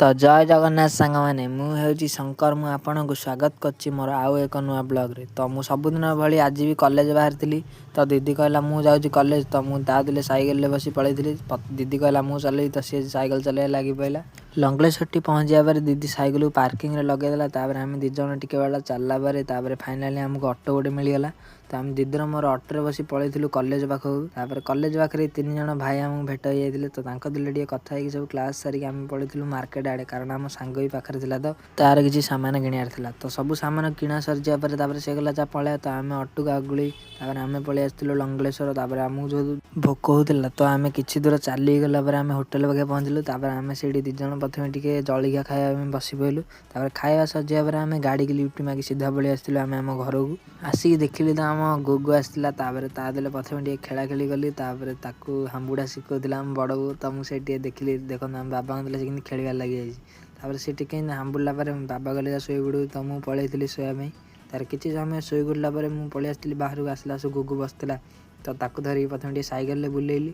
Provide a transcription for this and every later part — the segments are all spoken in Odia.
ତ ଜୟ ଜଗନ୍ନାଥ ସାଙ୍ଗମାନେ, ମୁଁ ହେଉଛି ଶଙ୍କର। ମୁଁ ଆପଣଙ୍କୁ ସ୍ୱାଗତ କରୁଛି ମୋର ଆଉ ଏକ ନୂଆ ବ୍ଲଗ୍ରେ। ତ ମୁଁ ସବୁଦିନ ଭଳି ଆଜି ବି କଲେଜ ବାହାରିଥିଲି। ତ ଦିଦି କହିଲା, ମୁଁ ଯାଉଛି କଲେଜ। ତ ମୁଁ ତା ଦିଲେ ସାଇକେଲରେ ବସି ପଳେଇଥିଲି। ଦିଦି କହିଲା, ମୁଁ ଚଲେଇବି। ତ ସିଏ ସାଇକେଲ ଚଲେଇବା ଲାଗି ପଇଲା। ଲଙ୍ଗଳେଶ୍ୱରଠି ପହଞ୍ଚିବା ପରେ ଦିଦି ସାଇକେଲକୁ ପାର୍କିଂରେ ଲଗେଇଦେଲା। ତାପରେ ଆମେ ଦୁଇ ଜଣ ଟିକେ ବେଳ ଚାଲିଲା ପରେ ତାପରେ ଫାଇନାଲି ଆମକୁ ଅଟୋ ଗୋଟେ ମିଳିଗଲା। ତ ଆମେ ଦିଦିର ମୋର ଅଟୋରେ ବସି ପଳେଇଥିଲୁ କଲେଜ ପାଖକୁ। ତାପରେ କଲେଜ ପାଖରେ ତିନି ଜଣ ଭାଇ ଆମକୁ ଭେଟ ହେଇଯାଇଥିଲେ। ତ ତାଙ୍କ ଦିଲେ ଟିକେ କଥା ହେଇକି ସବୁ କ୍ଲାସ୍ ସାରିକି ଆମେ ପଳେଇଥିଲୁ ମାର୍କେଟ ଆଡ଼େ, କାରଣ ଆମ ସାଙ୍ଗ ବି ପାଖରେ ଥିଲା, ତ ତାର କିଛି ସାମାନ କିଣିବାର ଥିଲା। ତ ସବୁ ସାମାନ କିଣା ସରିଯିବା ପରେ ତାପରେ ସେ କହିଲା, ଯା ପଳେଇବା। ତ ଆମେ ଅଟୋକୁ ଆଗୁଳି ତାପରେ ଆମେ ପଳେଇ ଆସିଥିଲୁ ଲଙ୍ଗଳେଶ୍ୱର। ତାପରେ ଆମକୁ ଯେହେତୁ ଭୋକ ହେଉଥିଲା, ତ ଆମେ କିଛି ଦୂର ଚାଲିକି ଗଲା ପରେ ଆମେ ହୋଟେଲ ପାଖରେ ପହଞ୍ଚିଲୁ। ତାପରେ ଆମେ ସେଇଠି ଦୁଇ ଜଣ ପ୍ରଥମେ ଟିକେ ଜଳଖିଆ ଖାଇବା ପାଇଁ ବସି ପଇଲୁ। ତାପରେ ଖାଇବା ସରିଯିବା ପରେ ଆମେ ଗାଡ଼ିକି ଲିଫ୍ଟ ମାଗି ସିଧା ପଳେଇ ଆସିଥିଲୁ ଆମେ ଆମ ଘରକୁ। ଆସିକି ଦେଖିଲି ତ ଆମ ଗୁଗୁ ଆସିଥିଲା। ତାପରେ ତା ଦେଲେ ପ୍ରଥମେ ଟିକେ ଖେଳା ଖେଳି କଲି। ତାପରେ ତାକୁ ହାମ୍ବୁଡ଼ା ଶିଖଉଥିଲା ଆମ ବଡ଼ ବୋଉ, ତ ମୁଁ ସେଇଠି ଟିକେ ଦେଖିଲି। ଦେଖନ୍ତୁ, ଆମ ବାବାଙ୍କ ଥିଲେ ସେ କେମିତି ଖେଳିବାରେ ଲାଗିଯାଇଛି। ତାପରେ ସେ ଟିକେ ହାମ୍ବୁଡ଼ିଲା ପରେ ବାବା କହିଲେ, ଯା ଶୋଇପଡ଼ିବୁ। ତ ମୁଁ ପଳେଇଥିଲି ଶୋଇବା ପାଇଁ। ତାର କିଛି ସମୟ ଶୋଇପଡ଼ିଲା ପରେ ମୁଁ ପଳେଇ ଆସିଥିଲି ବାହାରକୁ। ଆସିଲା ସବୁ ଗୁଗୁ ବସିଥିଲା, ତ ତାକୁ ଧରିକି ପ୍ରଥମେ ଟିକେ ସାଇକେଲରେ ବୁଲେଇଲି।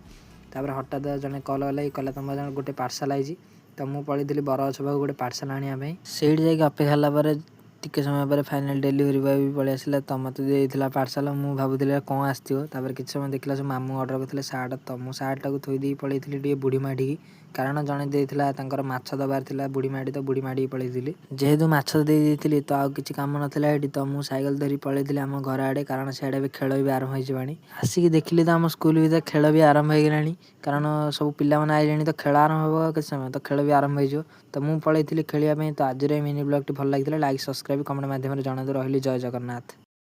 ତାପରେ ହଠାତ୍ ଜଣେ କଲ୍ କଲା, କହିଲା, ତୁମ ଜଣେ ଗୋଟେ ପାର୍ସଲ ଆଇଛି। ତ ମୁଁ ପଳେଇଥିଲି ବରଗଛ ପାଖକୁ ଗୋଟେ ପାର୍ସଲ ଆଣିବା ପାଇଁ। ସେଇଠି ଯାଇକି ଅପେକ୍ଷା ହେଲା ପରେ ଟିକେ ସମୟ ପରେ ଫାଇନାଲ୍ ଡେଲିଭରି ବୟ ବି ପଳେଇ ଆସିଲା। ତ ମୋତେ ଦେଇଥିଲା ପାର୍ସଲ। ମୁଁ ଭାବୁଥିଲି କ'ଣ ଆସିଥିବ। ତାପରେ କିଛି ସମୟ ଦେଖିଲା ସବୁ ମାମୁଁ ଅର୍ଡ଼ର କରିଥିଲେ ସାର୍ଟ। ତ ମୁଁ ସାର୍ଟଟାକୁ ଥୋଇ ଦେଇକି ପଳେଇଥିଲି ଟିକେ ବୁଢ଼ୀମାଠିକି, କାରଣ ଜଣେ ଦେଇଥିଲା, ତାଙ୍କର ମାଛ ଦବାର ଥିଲା ବୁଢ଼ୀମାଠି। ତ ବୁଢ଼ୀମାଠିକି ପଳେଇଥିଲି। ଯେହେତୁ ମାଛ ଦେଇ ଦେଇଥିଲି, ତ ଆଉ କିଛି କାମ ନଥିଲା ଏଠି। ତ ମୁଁ ସାଇକେଲ ଧରି ପଳେଇଥିଲି ଆମ ଘର ଆଡ଼େ, କାରଣ ସିଆଡ଼େ ଏବେ ଖେଳ ବି ଆରମ୍ଭ ହେଇଯିବଣି। ଆସିକି ଦେଖିଲି ତ ଆମ ସ୍କୁଲ ଭିତରେ ଖେଳ ବି ଆରମ୍ଭ ହେଇଗଲାଣି, କାରଣ ସବୁ ପିଲାମାନେ ଆଇଲେଣି। ତ ଖେଳ ଆରମ୍ଭ ହେବ କେତେ ସମୟ, ତ ଖେଳ ବି ଆରମ୍ଭ ହେଇଯିବ। ତ ମୁଁ ପଳେଇଥିଲି ଖେଳିବା ପାଇଁ। ତ ଆଜିର ଏଇ ମିନି ବ୍ଲଗ୍ଟି ଭଲ ଲାଗିଥିଲା, ଲାଇକ୍, ସବସ୍କ୍ରାଇବ୍, କମେଣ୍ଟ ମାଧ୍ୟମରେ ଜଣାନ୍ତୁ। ରହିଲି, ଜୟ ଜଗନ୍ନାଥ।